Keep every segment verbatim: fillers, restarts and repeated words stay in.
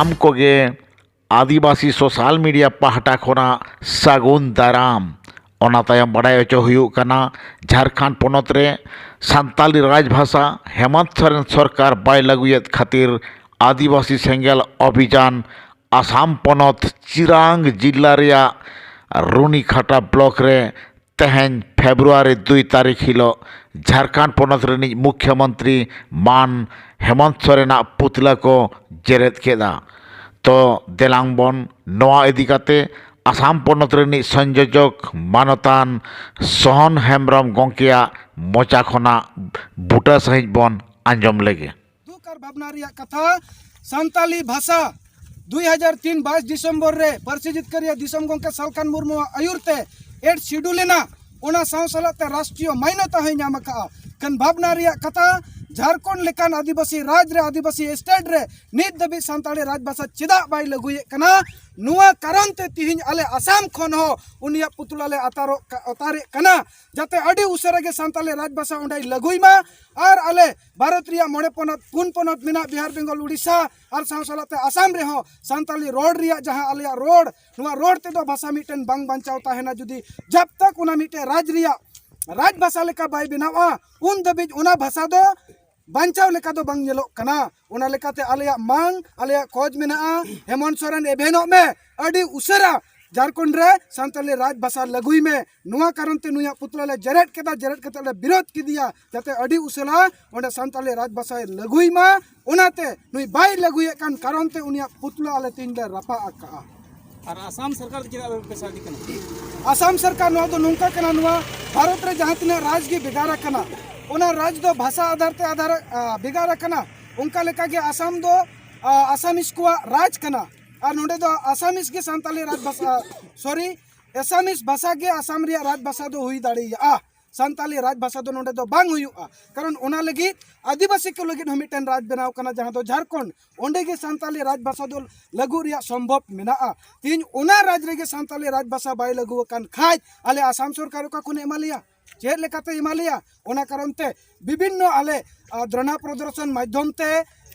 ᱟᱢ ᱠᱚᱜᱮ ᱟᱹᱫᱤᱵᱟᱹᱥᱤ social media ᱯᱟᱦᱴᱟ ᱠᱷᱚᱱᱟᱜ ᱥᱟᱹᱜᱩᱱ ᱫᱟᱨᱟᱢ᱾ ᱚᱱᱟ ᱛᱟᱭᱚᱢ ᱵᱟᱰᱟᱭ ᱦᱚᱪᱚ ᱦᱩᱭᱩᱜ ᱠᱟᱱᱟ, ᱡᱷᱟᱲᱠᱷᱚᱸᱰ ᱯᱚᱱᱚᱛ ᱨᱮ ᱥᱟᱱᱛᱟᱞᱤ ᱨᱟᱡᱽᱵᱷᱟᱥᱟ ᱦᱮᱢᱚᱱᱛ ᱥᱚᱨᱮᱱ ᱥᱚᱨᱠᱟᱨ ᱵᱟᱭ ᱞᱟᱹᱜᱩᱭᱮᱫ ᱠᱷᱟᱹᱛᱤᱨ ᱟᱹᱫᱤᱵᱟᱹᱥᱤ ᱥᱮᱸᱜᱮᱞ ᱚᱵᱷᱤᱡᱟᱱ ᱟᱥᱟᱢ ᱯᱚᱱᱚᱛ ᱪᱤᱨᱟᱝ ᱡᱤᱞᱟ ᱨᱮᱭᱟᱜ ᱨᱩᱱᱤᱠᱷᱟᱴᱟ ᱵᱞᱚᱠ ᱨᱮ ᱛᱮᱦᱮᱧ ᱯᱷᱮᱵᱽᱨᱩᱣᱟᱨᱤ ᱫᱩᱭ ᱛᱟᱹᱨᱤᱠᱷ ᱦᱤᱞᱳᱜ ᱡᱷᱟᱲᱠᱷᱚᱸᱰ ᱯᱚᱱᱚᱛ ᱨᱤᱱᱤᱡ ᱢᱩᱠᱷᱭᱚᱢᱚᱱᱛᱨᱤ ᱢᱟᱱ ᱦᱮᱢᱚᱱᱛ ᱥᱚᱨᱮᱱᱟᱜ ᱯᱩᱛᱞᱟᱹ ᱠᱚ ᱡᱮᱨᱮᱫ ᱠᱮᱫᱟ᱾ ᱛᱚ ᱫᱮᱞᱟᱝ ᱵᱚᱱ ᱱᱚᱣᱟ ᱤᱫᱤ ᱠᱟᱛᱮ ᱟᱥᱟᱢ ᱯᱚᱱᱚᱛ ᱨᱤᱱᱤᱡ ᱥᱚᱝᱭᱳᱡᱚᱠ ᱢᱟᱱᱚᱛᱟᱱ ᱥᱚᱦᱚᱱ ᱦᱮᱢᱵᱨᱚᱢ ᱜᱚᱢᱠᱮᱭᱟᱜ ᱢᱚᱪᱟ ᱠᱷᱚᱱᱟᱜ ᱵᱩᱴᱟᱹ ᱥᱟᱺᱦᱤᱡ ᱵᱚᱱ ᱟᱸᱡᱚᱢ ᱞᱮᱜᱮ᱾ ᱫᱩᱠ ᱟᱨ ᱵᱷᱟᱵᱽᱱᱟ ᱨᱮᱭᱟᱜ ᱠᱟᱛᱷᱟ, ᱥᱟᱱᱛᱟᱞᱤ ᱵᱷᱟᱥᱟ ᱫᱩᱭ ᱦᱟᱡᱟᱨ ᱛᱤᱱ ᱵᱟᱭᱤᱥ ᱰᱤᱥᱮᱢᱵᱚᱨ ᱨᱮ ᱯᱟᱹᱨᱥᱤ ᱡᱤᱛᱠᱟᱹᱨᱤᱭᱟᱹ ᱫᱤᱥᱚᱢ ᱜᱚᱢᱠᱮ ᱥᱟᱞᱠᱷᱟᱱ ᱢᱩᱨᱢᱩᱣᱟᱜ ᱟᱹᱭᱩᱨ ᱛᱮ ᱮᱰ ᱥᱤᱰᱩᱞ ᱮᱱᱟ᱾ ᱚᱱᱟ ᱥᱟᱶ ᱥᱟᱞᱟᱜ ᱛᱮ ᱨᱟᱥᱴᱨᱤᱭᱚ ᱢᱟᱱᱭᱚᱛᱟ ᱦᱚᱸᱭ ᱧᱟᱢ ᱟᱠᱟᱫᱼᱟ᱾ ᱠᱷᱟᱱ ᱵᱷᱟᱵᱽᱱᱟ ᱨᱮᱭᱟᱜ ᱠᱟᱛᱷᱟ, ᱡᱷᱟᱲᱠᱷᱚᱸᱰ ᱞᱮᱠᱟᱱ ᱟᱹᱫᱤᱵᱟᱹᱥᱤ ᱨᱟᱡᱽ ᱨᱮ, ᱟᱹᱫᱤᱵᱟᱹᱥᱤ ᱥᱴᱮᱴ ᱨᱮ ᱱᱤᱛ ᱫᱷᱟᱹᱵᱤᱡ ᱥᱟᱱᱛᱟᱲᱤ ᱨᱟᱡᱽ ᱵᱷᱟᱥᱟ ᱪᱮᱫᱟᱜ ᱵᱟᱭ ᱞᱟᱹᱜᱩᱭᱮᱫ ᱠᱟᱱᱟ? ᱱᱚᱣᱟ ᱠᱟᱨᱚᱱ ᱛᱮ ᱛᱤᱦᱤᱧ ᱟᱞᱮ ᱟᱥᱟᱢ ᱠᱷᱚᱱ ᱦᱚᱸ ᱩᱱᱤᱭᱟᱜ ᱯᱩᱛᱞᱟ ᱞᱮ ᱟᱛᱟᱨᱚᱜ ᱠᱟ-, ᱟᱛᱟᱨᱮᱫ ᱠᱟᱱᱟ, ᱡᱟᱛᱮ ᱟᱹᱰᱤ ᱩᱥᱟᱹᱨᱟ ᱜᱮ ᱥᱟᱱᱛᱟᱲᱤ ᱨᱟᱡᱽ ᱵᱷᱟᱥᱟ ᱚᱸᱰᱮᱭ ᱞᱟᱹᱜᱩᱭ ᱢᱟ᱾ ᱟᱨ ᱟᱞᱮ ᱵᱷᱟᱨᱚᱛ ᱨᱮᱭᱟᱜ ᱢᱚᱬᱮ ᱯᱚᱱᱚᱛ, ᱯᱩᱱ ᱯᱚᱱᱚᱛ ᱢᱮᱱᱟᱜ, ᱵᱤᱦᱟᱨ, ᱵᱮᱝᱜᱚᱞ, ᱩᱲᱤᱥᱥᱟ ᱟᱨ ᱥᱟᱶ ᱥᱟᱞᱟᱜ ᱛᱮ ᱟᱥᱟᱢ ᱨᱮᱦᱚᱸ ᱥᱟᱱᱛᱟᱲᱤ ᱨᱚᱲ ᱨᱮᱭᱟᱜ ᱡᱟᱦᱟᱸ ᱟᱞᱮᱭᱟᱜ ᱨᱚᱲ, ᱱᱚᱣᱟ ᱨᱚᱲ ᱛᱮᱫᱚ ᱵᱷᱟᱥᱟ ᱢᱤᱫᱴᱮᱱ ᱵᱟᱝ ᱵᱟᱧᱪᱟᱣ ᱛᱟᱦᱮᱱᱟ᱾ ᱡᱩᱫᱤ ᱡᱟᱵ ᱛᱟᱠ ᱚᱱᱟ ᱢᱤᱫᱴᱮᱱ ᱨᱟᱡᱽ ᱨᱮᱭᱟᱜ ᱨᱟᱡᱽ ᱵᱷᱟᱥᱟ ᱞᱮᱠᱟ ᱵᱟᱭ ᱵᱮᱱᱟᱣᱟ, ᱩᱱ ᱫᱷᱟᱹᱵᱤᱡ ᱚᱱᱟ ᱵᱷᱟᱥᱟ ᱫᱚ ᱵᱟᱧᱪᱟᱣ ᱞᱮᱠᱟ ᱫᱚ ᱵᱟᱝ ᱧᱮᱞᱚᱜ ᱠᱟᱱᱟ᱾ ᱚᱱᱟ ᱞᱮᱠᱟᱛᱮ ᱟᱞᱮᱭᱟᱜ ᱢᱟᱝ, ᱟᱞᱮᱭᱟᱜ ᱠᱷᱚᱡᱽ ᱢᱮᱱᱟᱜᱼᱟ, ᱦᱮᱢᱚᱱᱛ ᱥᱚᱨᱮᱱ ᱮᱵᱷᱮᱱᱚᱜ ᱢᱮ, ᱟᱹᱰᱤ ᱩᱥᱟᱹᱨᱟ ᱡᱷᱟᱲᱠᱷᱚᱸᱰ ᱨᱮ ᱥᱟᱱᱛᱟᱲᱤ ᱨᱟᱡᱽ ᱵᱷᱟᱥᱟ ᱞᱟᱹᱜᱩᱭ ᱢᱮ᱾ ᱱᱚᱣᱟ ᱠᱟᱨᱚᱱ ᱛᱮ ᱱᱩᱭᱟᱜ ᱯᱩᱛᱞᱟ ᱞᱮ ᱡᱮᱨᱮᱫ ᱠᱮᱫᱟ, ᱡᱮᱨᱮᱫ ᱠᱟᱛᱮ ᱞᱮ ᱵᱤᱨᱳᱫ ᱠᱮᱫᱮᱭᱟ, ᱡᱟᱛᱮ ᱟᱹᱰᱤ ᱩᱥᱟᱹᱨᱟ ᱚᱸᱰᱮ ᱥᱟᱱᱛᱟᱲᱤ ᱨᱟᱡᱽ ᱵᱷᱟᱥᱟᱭ ᱞᱟᱹᱜᱩᱭ ᱢᱟ᱾ ᱚᱱᱟᱛᱮ ᱱᱩᱭ ᱵᱟᱭ ᱞᱟᱹᱜᱩᱭᱮᱫ ᱠᱟᱱ ᱠᱟᱨᱚᱱ ᱛᱮ ᱩᱱᱤᱭᱟᱜ ᱯᱩᱛᱞᱟ ᱟᱞᱮ ᱛᱮᱦᱮᱧ ᱞᱮ ᱨᱟᱯᱟᱜ ᱟᱠᱟᱜᱼᱟ᱾ ᱟᱨ ᱟᱥᱟᱢ ᱥᱚᱨᱠᱟᱨ ᱫᱚ ᱪᱮᱫᱟᱜ ᱵᱟᱯᱮ ᱥᱟᱹᱦᱟᱡᱽᱡᱚ ᱠᱟᱱᱟ? ᱟᱥᱟᱢ ᱥᱚᱨᱠᱟᱨ, ᱱᱚᱣᱟ ᱫᱚ ᱱᱚᱝᱠᱟ ᱠᱟᱱᱟ, ᱱᱚᱣᱟ ᱵᱷᱟᱨᱚᱛ ᱨᱮ ᱡᱟᱦᱟᱸ ᱛᱤᱱᱟᱹᱜ ᱨᱟᱡᱽ ᱜᱮ ᱵᱷᱮᱜᱟᱨ ᱟᱠᱟᱱᱟ, ᱚᱱᱟ ᱨᱟᱡᱽ ᱫᱚ ᱵᱷᱟᱥᱟ ᱟᱫᱷᱟᱨ ᱛᱮ ᱟᱫᱷᱟᱨ, ᱟ, ᱵᱷᱮᱜᱟᱨ ᱟᱠᱟᱱᱟ᱾ ᱚᱱᱠᱟ ᱞᱮᱠᱟᱜᱮ ᱟᱥᱟᱢ ᱫᱚ, ᱟ, ᱟᱥᱟᱢᱤᱥ ᱠᱚᱣᱟᱜ ᱨᱟᱡᱽ ᱠᱟᱱᱟ᱾ ᱟᱨ ᱱᱚᱰᱮ ᱫᱚ ᱟᱥᱟᱢᱤᱥ ᱜᱮ ᱥᱟᱱᱛᱟᱲᱤ ᱨᱟᱡᱽ ᱵᱷᱟᱥᱟ, ᱥᱚᱨᱤ, ᱟᱥᱟᱢᱤᱥ ᱵᱷᱟᱥᱟ ᱜᱮ ᱟᱥᱟᱢ ᱨᱮᱭᱟᱜ ᱨᱟᱡᱽ ᱵᱷᱟᱥᱟ ᱫᱚ ᱦᱩᱭ ᱫᱟᱲᱮᱭᱟᱜᱼᱟ᱾ ᱥᱟᱱᱛᱟᱲᱤ ᱨᱟᱡᱽ ᱵᱷᱟᱥᱟ ᱫᱚ ᱱᱚᱰᱮ ᱫᱚ ᱵᱟᱝ ᱦᱩᱭᱩᱜᱼᱟ᱾ ᱠᱟᱨᱚᱱ ᱚᱱᱟ ᱞᱟᱹᱜᱤᱫ ᱟᱹᱫᱤᱵᱟᱹᱥᱤ ᱠᱚ ᱞᱟᱹᱜᱤᱫ ᱦᱚᱸ ᱢᱤᱫᱴᱮᱱ ᱨᱟᱡᱽ ᱵᱮᱱᱟᱣ ᱠᱟᱱᱟ, ᱡᱟᱦᱟᱸ ᱫᱚ ᱡᱷᱟᱲᱠᱷᱚᱸᱰ᱾ ᱚᱸᱰᱮ ᱜᱮ ᱥᱟᱱᱛᱟᱲᱤ ᱨᱟᱡᱽ ᱵᱷᱟᱥᱟ ᱫᱚ ᱞᱟᱹᱜᱩ ᱨᱮᱭᱟᱜ ᱥᱚᱢᱵᱷᱚᱵ ᱢᱮᱱᱟᱜᱼᱟ᱾ ᱛᱮᱦᱮᱧ ᱚᱱᱟ ᱨᱟᱡᱽ ᱨᱮᱜᱮ ᱥᱟᱱᱛᱟᱲᱤ ᱨᱟᱡᱽ ᱵᱷᱟᱥᱟ ᱵᱟᱭ ᱞᱟᱹᱜᱩ ᱟᱠᱟᱱ ᱠᱷᱟᱡ, ᱟᱞᱮ ᱟᱥᱟᱢ ᱥᱚᱨᱠᱟᱨ ᱚᱠᱟ ᱠᱷᱚᱱᱮ ᱮᱢᱟ ᱞᱮᱭᱟ? ᱪᱮᱫ ᱞᱮᱠᱟᱛᱮ ᱮᱢᱟ ᱞᱮᱭᱟ? ᱚᱱᱟ ᱠᱟᱨᱚᱱ ᱛᱮ ᱵᱤᱵᱷᱤᱱᱱᱚ ᱟᱞᱮ, ᱟ, ᱫᱷᱚᱨᱱᱟ ᱯᱨᱚᱫᱚᱨᱥᱚᱱ ᱢᱟᱫᱽᱫᱷᱚᱢ ᱛᱮ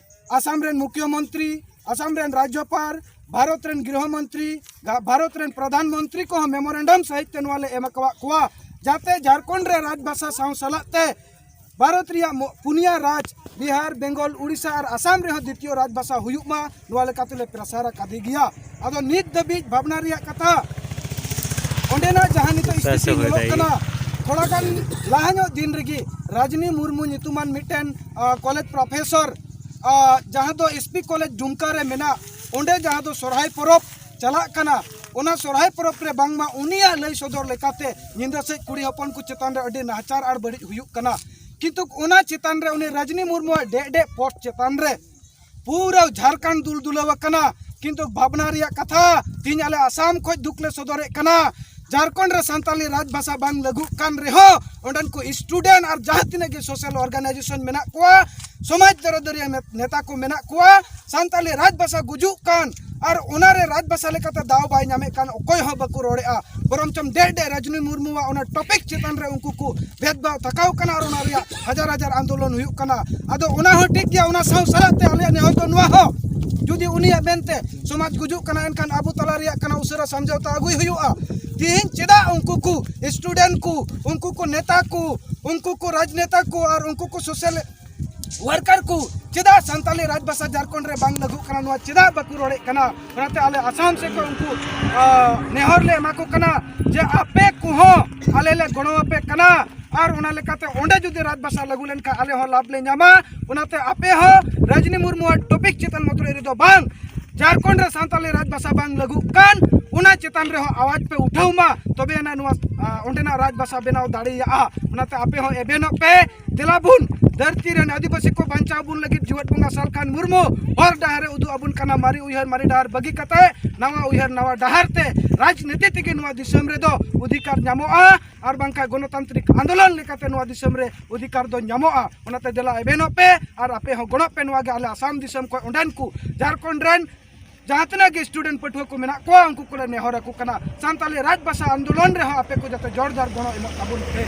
ᱟᱥᱟᱢ ᱨᱮᱱ ᱢᱩᱠᱷᱭᱚᱢᱚᱱᱛᱨᱤ ᱟᱥᱟᱢ ᱨᱮᱱ ᱨᱟᱡᱽᱡᱚᱯᱟᱞ, ᱵᱷᱟᱨᱚᱛ ᱨᱮᱱ ᱜᱨᱤᱦᱚ ᱢᱚᱱᱛᱨᱤ, ᱜᱟ- ᱵᱷᱟᱨᱚᱛ ᱨᱮᱱ ᱯᱨᱚᱫᱷᱟᱱ ᱢᱚᱱᱛᱨᱤ ᱠᱚᱦᱚᱸ ᱢᱮᱢᱳᱨᱮᱱᱰᱟᱢ ᱥᱟᱹᱦᱤᱡ ᱛᱮ ᱱᱚᱣᱟ ᱞᱮ ᱮᱢ ᱟᱠᱟᱣᱟᱫ ᱠᱚᱣᱟ, ᱡᱟᱛᱮ ᱡᱷᱟᱲᱠᱷᱚᱸᱰ ᱨᱮ ᱨᱟᱡᱽ ᱵᱷᱟᱥᱟ ᱥᱟᱶ ᱥᱟᱞᱟᱜ ᱛᱮ ᱵᱷᱟᱨᱚᱛ ᱨᱮᱭᱟᱜ ᱢᱚ- ᱯᱩᱱᱭᱟ ᱨᱟᱡᱽ, ᱵᱤᱦᱟᱨ, ᱵᱮᱝᱜᱚᱞ, ᱩᱲᱤᱥᱥᱟ ᱟᱨ ᱟᱥᱟᱢ ᱨᱮᱦᱚᱸ ᱫᱤᱛᱤᱭᱚ ᱨᱟᱡᱽ ᱵᱷᱟᱥᱟ ᱦᱩᱭᱩᱜ ᱢᱟ, ᱱᱚᱣᱟ ᱞᱮᱠᱟ ᱛᱮᱞᱮ ᱯᱨᱚᱥᱟᱨ ᱟᱠᱟᱫᱮ ᱜᱮᱭᱟ᱾ ᱟᱫᱚ ᱱᱤᱛ ᱫᱷᱟᱹᱵᱤᱡ ᱵᱷᱟᱵᱽᱱᱟ ᱨᱮᱭᱟᱜ ᱠᱟᱛᱷᱟ, ᱚᱸᱰᱮᱱᱟᱜ ᱡᱟᱦᱟᱸ ᱱᱤᱛᱚᱜ ᱥᱛᱷᱤᱛᱤ ᱧᱮᱞᱚᱜ ᱠᱟᱱᱟ, ᱛᱷᱚᱲᱟ ᱜᱟᱱ ᱞᱟᱦᱟ ᱧᱚᱜ ᱫᱤᱱ ᱨᱮᱜᱮ ᱨᱟᱡᱽᱱᱤ ᱢᱩᱨᱢᱩ ᱧᱩᱛᱩᱢᱟᱱ ᱢᱤᱫᱴᱮᱱ, ᱟ, ᱠᱚᱞᱮᱡᱽ ᱯᱨᱚᱯᱷᱮᱥᱚᱨ, ᱟ, ᱡᱟᱦᱟᱸ ᱫᱚ ᱮᱥ ᱯᱤ ᱠᱚᱞᱮᱡᱽ ᱰᱩᱢᱠᱟ ᱨᱮ ᱢᱮᱱᱟᱜ, ᱚᱸᱰᱮ ᱡᱟᱦᱟᱸ ᱫᱚ ᱥᱚᱨᱦᱟᱭ ᱯᱚᱨᱚᱵᱽ ᱪᱟᱞᱟᱜ ᱠᱟᱱᱟ, ᱚᱱᱟ ᱥᱚᱨᱦᱟᱭ ᱯᱚᱨᱚᱵᱽ ᱨᱮ ᱵᱟᱝᱢᱟ ᱩᱱᱤᱭᱟᱜ ᱞᱟᱹᱭ ᱥᱚᱫᱚᱨ ᱞᱮᱠᱟᱛᱮ ᱧᱤᱫᱟᱹ ᱥᱮᱫ ᱠᱩᱲᱤ ᱦᱚᱯᱚᱱ ᱠᱚ ᱪᱮᱛᱟᱱ ᱨᱮ ᱟᱹᱰᱤ ᱱᱟᱦᱟᱪᱟᱨ ᱟᱨ ᱵᱟᱹᱲᱤᱡ ᱦᱩᱭᱩᱜ ᱠᱟᱱᱟ᱾ ᱠᱤᱱᱛᱩ ᱚᱱᱟ ᱪᱮᱛᱟᱱ ᱨᱮ ᱩᱱᱤ ᱨᱟᱡᱽᱱᱤ ᱢᱩᱨᱢᱩᱣᱟᱜ ᱰᱮᱜ ᱰᱮᱜ ᱯᱳᱥᱴ ᱪᱮᱛᱟᱱ ᱨᱮ ᱯᱩᱨᱟᱹ ᱡᱷᱟᱲᱠᱷᱚᱸᱰ ᱫᱩᱞ ᱫᱩᱞᱟᱹᱣ ᱟᱠᱟᱱᱟ᱾ ᱠᱤᱱᱛᱩ ᱵᱷᱟᱵᱽᱱᱟ ᱨᱮᱭᱟᱜ ᱠᱟᱛᱷᱟ, ᱛᱤᱦᱤᱧ ᱟᱞᱮ ᱟᱥᱟᱢ ᱠᱷᱚᱱ ᱫᱩᱠ ᱞᱮ ᱥᱚᱫᱚᱨᱮᱫ ᱠᱟᱱᱟ, ᱡᱷᱟᱲᱠᱷᱚᱸᱰ ᱨᱮ ᱥᱟᱱᱛᱟᱞᱤ ᱨᱟᱡᱽ ᱵᱷᱟᱥᱟ ᱵᱟᱝ ᱞᱟᱹᱜᱩᱜ ᱠᱟᱱ ᱨᱮᱦᱚᱸ, ᱚᱸᱰᱮᱱ ᱠᱚ ᱥᱴᱩᱰᱮᱱᱴ ᱟᱨ ᱡᱟᱦᱟᱸ ᱛᱤᱱᱟᱹᱜ ᱜᱮ ᱥᱳᱥᱟᱞ ᱚᱨᱜᱟᱱᱟᱭᱡᱮᱥᱚᱱ ᱢᱮᱱᱟᱜ ᱠᱚᱣᱟ, ᱥᱚᱢᱟᱡᱽ ᱫᱚᱨᱚᱫᱟᱹᱨᱤᱭᱟᱹ ᱢᱮ- ᱱᱮᱛᱟ ᱠᱚ ᱢᱮᱱᱟᱜ ᱠᱚᱣᱟ, ᱥᱟᱱᱛᱟᱞᱤ ᱨᱟᱡᱽ ᱵᱷᱟᱥᱟ ᱜᱩᱡᱩᱜ ᱠᱟᱱ ᱟᱨ ᱚᱱᱟᱨᱮ ᱨᱟᱡᱽ ᱵᱷᱟᱥᱟ ᱞᱮᱠᱟᱛᱮ ᱫᱟᱣ ᱵᱟᱭ ᱧᱟᱢᱮᱫ ᱠᱟᱱ, ᱚᱠᱚᱭ ᱦᱚᱸ ᱵᱟᱠᱚ ᱨᱚᱲᱮᱫᱼᱟ᱾ ᱵᱚᱨᱚᱝ ᱪᱚᱢ ᱰᱮᱜ ᱰᱮᱜ ᱨᱟᱡᱽᱱᱤ ᱢᱩᱨᱢᱩᱣᱟᱜ ᱚᱱᱟ ᱴᱚᱯᱤᱠ ᱪᱮᱛᱟᱱ ᱨᱮ ᱩᱱᱠᱩ ᱠᱚ ᱵᱷᱮᱫᱽᱵᱷᱟᱣ ᱛᱟᱠᱟᱣ ᱠᱟᱱᱟ ᱟᱨ ᱚᱱᱟ ᱨᱮᱭᱟᱜ ᱦᱟᱡᱟᱨ ᱦᱟᱡᱟᱨ ᱟᱱᱫᱳᱞᱚᱱ ᱦᱩᱭᱩᱜ ᱠᱟᱱᱟ᱾ ᱟᱫᱚ ᱚᱱᱟ ᱦᱚᱸ ᱴᱷᱤᱠ ᱜᱮᱭᱟ, ᱚᱱᱟ ᱥᱟᱶ ᱥᱟᱞᱟᱜ ᱛᱮ ᱟᱞᱮᱭᱟᱜ ᱱᱮᱦᱚᱨ ᱫᱚ ᱱᱚᱣᱟ ᱦᱚᱸ, ᱡᱩᱫᱤ ᱩᱱᱤᱭᱟᱜ ᱢᱮᱱᱛᱮ ᱥᱚᱢᱟᱡᱽ ᱜᱩᱡᱩᱜ ᱠᱟᱱᱟ, ᱮᱱᱠᱷᱟᱱ ᱟᱵᱚ ᱛᱟᱞᱟ ᱨᱮᱭᱟᱜ ᱠᱟᱱᱟ ᱩᱥᱟᱹᱨᱟ ᱥᱟᱢᱡᱷᱟᱣᱛᱟ ᱟᱹᱜᱩᱭ ᱦᱩᱭᱩᱜᱼᱟ᱾ ᱛᱤᱦᱤᱧ ᱪᱮᱫᱟᱜ ᱩᱱᱠᱩ ᱠᱚ ᱥᱴᱩᱰᱮᱱᱴ ᱠᱚ, ᱩᱱᱠᱩ ᱠᱚ ᱱᱮᱛᱟ ᱠᱚ, ᱩᱱᱠᱩ ᱠᱚ ᱨᱟᱡᱽᱱᱮᱛᱟ ᱠᱚ ᱟᱨ ᱩᱱᱠᱩ ᱠᱚ ᱥᱳᱥᱟᱞ ᱣᱟᱨᱠᱟᱨ ᱠᱚ ᱪᱮᱫᱟᱜ ᱥᱟᱱᱛᱟᱞᱤ ᱨᱟᱡᱽ ᱵᱷᱟᱥᱟ ᱡᱷᱟᱲᱠᱷᱚᱸᱰ ᱨᱮ ᱵᱟᱝ ᱞᱟᱹᱜᱩᱜ ᱠᱟᱱᱟ, ᱱᱚᱣᱟ ᱪᱮᱫᱟᱜ ᱵᱟᱠᱚ ᱨᱚᱲᱮᱫ ᱠᱟᱱᱟ? ᱚᱱᱟᱛᱮ ᱟᱞᱮ ᱟᱥᱟᱢ ᱥᱮᱫ ᱠᱷᱚᱱ ᱩᱱᱠᱩ, ᱟ, ᱱᱮᱦᱚᱨ ᱞᱮ ᱮᱢᱟ ᱠᱚ ᱠᱟᱱᱟ ᱡᱮ ᱟᱯᱮ ᱠᱚᱦᱚᱸ ᱟᱞᱮ ᱞᱮ ᱜᱚᱲᱚ ᱟᱯᱮ ᱠᱟᱱᱟ᱾ ᱟᱨ ᱚᱱᱟ ᱞᱮᱠᱟᱛᱮ ᱚᱸᱰᱮ ᱡᱩᱫᱤ ᱨᱟᱡᱽ ᱵᱷᱟᱥᱟ ᱞᱟᱹᱜᱩ ᱞᱮᱱᱠᱷᱟᱱ ᱟᱞᱮ ᱦᱚᱸ ᱞᱟᱵᱷ ᱞᱮ ᱧᱟᱢᱟ᱾ ᱚᱱᱟᱛᱮ ᱟᱯᱮ ᱦᱚᱸ ᱨᱟᱡᱽᱱᱤ ᱢᱩᱨᱢᱩᱣᱟᱜ ᱴᱚᱯᱤᱠ ᱪᱮᱛᱟᱱ ᱢᱚᱛᱨᱚᱡ ᱨᱮᱫᱚ ᱵᱟᱝ, ᱡᱷᱟᱲᱠᱷᱚᱸᱰ ᱨᱮ ᱥᱟᱱᱛᱟᱞᱤ ᱨᱟᱡᱽ ᱵᱷᱟᱥᱟ ᱵᱟᱝ ᱞᱟᱹᱜᱩᱜ ᱠᱟᱱ, ᱚᱱᱟ ᱪᱮᱛᱟᱱ ᱨᱮᱦᱚᱸ ᱟᱣᱟᱡᱽ ᱯᱮ ᱩᱴᱷᱟᱹᱣ ᱢᱟ, ᱛᱚᱵᱮ ᱟᱱᱟᱜ ᱱᱚᱣᱟ, ᱟ, ᱚᱸᱰᱮᱱᱟᱜ ᱨᱟᱡᱽ ᱵᱷᱟᱥᱟ ᱵᱮᱱᱟᱣ ᱫᱟᱲᱮᱭᱟᱜᱼᱟ᱾ ᱚᱱᱟᱛᱮ ᱟᱯᱮ ᱦᱚᱸ ᱮᱵᱷᱮᱱᱚᱜ ᱯᱮ᱾ ᱫᱮᱞᱟ ᱵᱚᱱ, ᱫᱷᱟᱹᱨᱛᱤ ᱨᱮᱱ ᱟᱹᱫᱤᱵᱟᱹᱥᱤ ᱠᱚ ᱵᱟᱧᱪᱟᱣ ᱵᱚᱱ ᱞᱟᱹᱜᱤᱫ ᱡᱤᱣᱮᱫ ᱵᱚᱸᱜᱟ ᱥᱟᱞᱠᱷᱟᱱ ᱢᱩᱨᱢᱩ ᱦᱚᱨ ᱰᱟᱦᱟᱨ ᱮ ᱩᱫᱩᱜ ᱟᱵᱚᱱ ᱠᱟᱱᱟ᱾ ᱢᱟᱨᱮ ᱩᱭᱦᱟᱹᱨ, ᱢᱟᱨᱮ ᱰᱟᱦᱟᱨ ᱵᱟᱹᱜᱤ ᱠᱟᱛᱮ ᱱᱟᱣᱟ ᱩᱭᱦᱟᱹᱨ, ᱱᱟᱣᱟ ᱰᱟᱦᱟᱨ ᱛᱮ ᱨᱟᱡᱽᱱᱤᱛᱤ ᱛᱮᱜᱮ ᱱᱚᱣᱟ ᱫᱤᱥᱚᱢ ᱨᱮᱫᱚ ᱚᱫᱷᱤᱠᱟᱨ ᱧᱟᱢᱚᱜᱼᱟ, ᱟᱨ ᱵᱟᱝᱠᱷᱟᱱ ᱜᱚᱱᱚᱛᱟᱱᱛᱨᱤᱠ ᱟᱱᱫᱳᱞᱚᱱ ᱞᱮᱠᱟᱛᱮ ᱱᱚᱣᱟ ᱫᱤᱥᱚᱢ ᱨᱮ ᱚᱫᱷᱤᱠᱟᱨ ᱫᱚ ᱧᱟᱢᱚᱜᱼᱟ᱾ ᱚᱱᱟᱛᱮ ᱫᱮᱞᱟ ᱮᱵᱷᱮᱱᱚᱜ ᱯᱮ ᱟᱨ ᱟᱯᱮ ᱦᱚᱸ ᱜᱚᱲᱚᱜ ᱯᱮ᱾ ᱱᱚᱣᱟ ᱜᱮ ᱟᱞᱮ ᱟᱥᱟᱢ ᱫᱤᱥᱚᱢ ᱠᱷᱚᱱ ᱚᱸᱰᱮᱱ ᱠᱚ ᱡᱷᱟᱲᱠᱷᱚᱸᱰ ᱨᱮᱱ ᱡᱟᱦᱟᱸ ᱛᱤᱱᱟᱹᱜ ᱜᱮ ᱥᱴᱩᱰᱮᱱᱴ ᱯᱟᱹᱴᱷᱩᱣᱟᱹ ᱠᱚ ᱢᱮᱱᱟᱜ ᱠᱚᱣᱟ, ᱩᱱᱠᱩ ᱠᱚᱞᱮ ᱱᱮᱦᱚᱨ ᱟᱠᱚ ᱠᱟᱱᱟ᱾ ᱥᱟᱱᱛᱟᱞᱤ ᱨᱟᱡᱽ ᱵᱷᱟᱥᱟ ᱟᱱᱫᱳᱞᱚᱱ ᱨᱮᱦᱚᱸ ᱟᱯᱮ ᱠᱚ ᱡᱟᱛᱮ ᱡᱳᱨᱫᱟᱨ ᱜᱚᱲᱚ ᱮᱢᱚᱜ ᱛᱟᱵᱚᱱ ᱯᱮ᱾